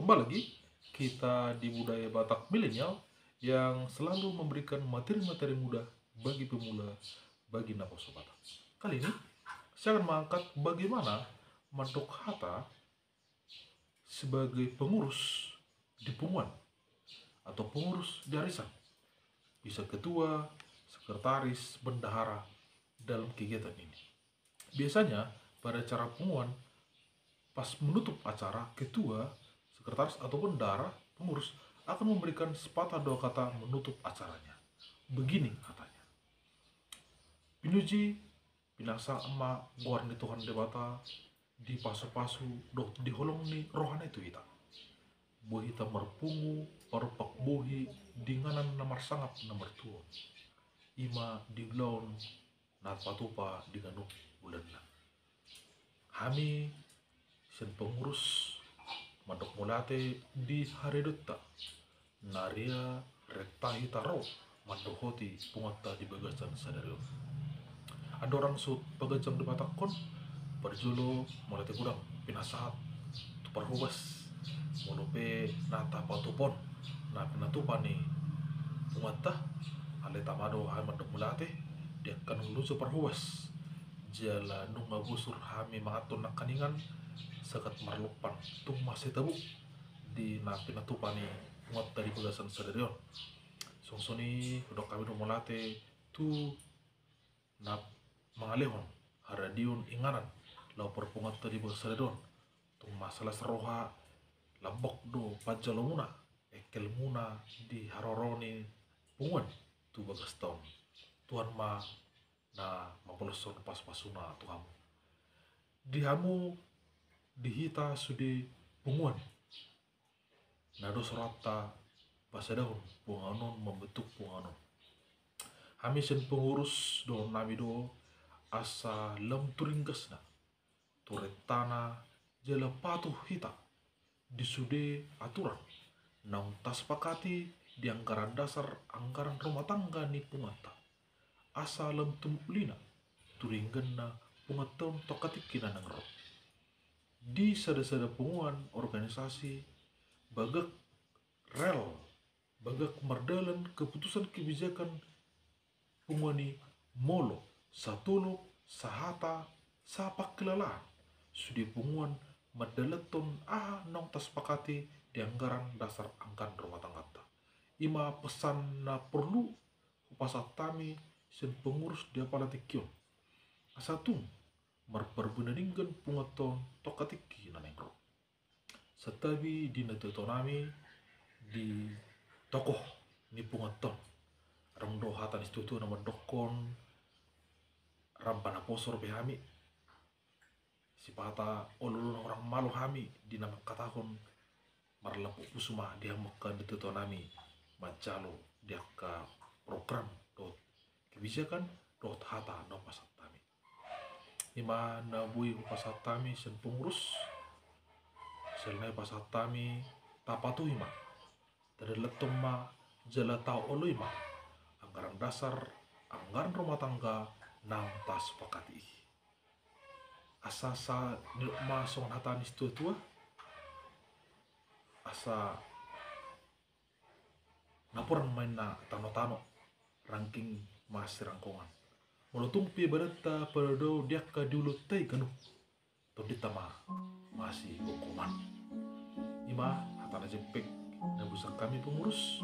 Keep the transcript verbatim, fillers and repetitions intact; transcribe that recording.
Kembali lagi kita di Budaya Batak Milenial yang selalu memberikan materi-materi mudah bagi pemula, bagi naposo Batak. Kali ini saya akan mengangkat bagaimana mandok hata sebagai pengurus di punguan atau pengurus di arisan. Bisa ketua, sekretaris, bendahara dalam kegiatan ini. Biasanya pada acara punguan, pas menutup acara, ketua, sekretaris atau bendahara, pengurus akan memberikan sepatah dua kata menutup acaranya. Begini katanya. Pinuji, pinasahat ma goar ni Tuhan Debata di pasu-pasu dohot di holong ni rohana i tu hita. Boi hita marpungu, parompak bohi di inganan na marsangap na martua on. Ima di ulaon na patupa di ganup bulanna. Hami sian pengurus mandok mauliate di haridonta na ria renta hita ro mandohoti punguanta di bagasan sadari on. Andorang so paganjang di Batak on, parjolo mauliate godang pinasahat tu parhobas. Molo pe na tapatupa on na pinatupa ni punguanta, alai tama do hami mandok mauliate di angka na nunga loja parhobas. Jala nunga bosur hami manganhon nangkaningan sagat marlompan tung mansai tabo di na pinatupa ni punguanta di bagasan sadari on. Songon i hudok hami do mauliate tu na mangalehon haradeon inganan laho parpunguanta di bagasan sadari on. Tung mansai las roha, lambok do panjalomuna, engkelmuna di haroro ni punguan tu bagasta on. Tuhan ma na mambaloshon pasu-pasuna tu hamu. Di hamu, di hita sude punguan, na dos rohanta pasadahon punguan on, mambentuk punguan on. Hami sian pengurus dohonon nami do asa lam tu ringgasna, tu rentana, jala patuh hita di sude aturan naung tasepakati di anggaran dasar anggaran rumah tangga ni punguanta. Asa lam tumulina tu dengganna punguanta on tongka tingki na naeng ro. Di sada-sada punguan, organisasi, bagak rel, bagak mardalan keputusan kebijakan punguan i molo satolop, sahata, sapangkilalaan sude punguan mandalanhon aha naung tasepakati di anggaran dasar anggaran rumah tangganta. Ima pesan na porlu hupasahat hami sian pengurus di apala tingki on, asa tung marparbue na denggan punguanta on tongka tingki na naeng ro. Santabi di natua-tua nami, di tokoh ni punguanta on. Adong do hata ni situa-tua na mandokkon, ramba na poso dope hami, sipata olo-olo na hurang malo hami di na mangkatahon, marlampuk pusu ma di hamu angka natua-tua nami manjalo di angka program dohot kebijakan dohot hata na hupasahat hami. Ima na boi hupasahat hami sian pengurus. Sian na hupasahat hami, tapatuhi ma, tadalanhon ma, jala taoloi ma anggaran dasar anggaran rumah tangga naung tasepakati i. Asa, asa nidok ma songon hata ni situa-tua, asa napuran ma inna tano-tano, rangking ma sirangkongan. Molo tung pe badanta padao-dao di angka di ulaonta i ganup, tondinta ma masihongkoman. Ima hata na jempek na hupasahat hami pengurus.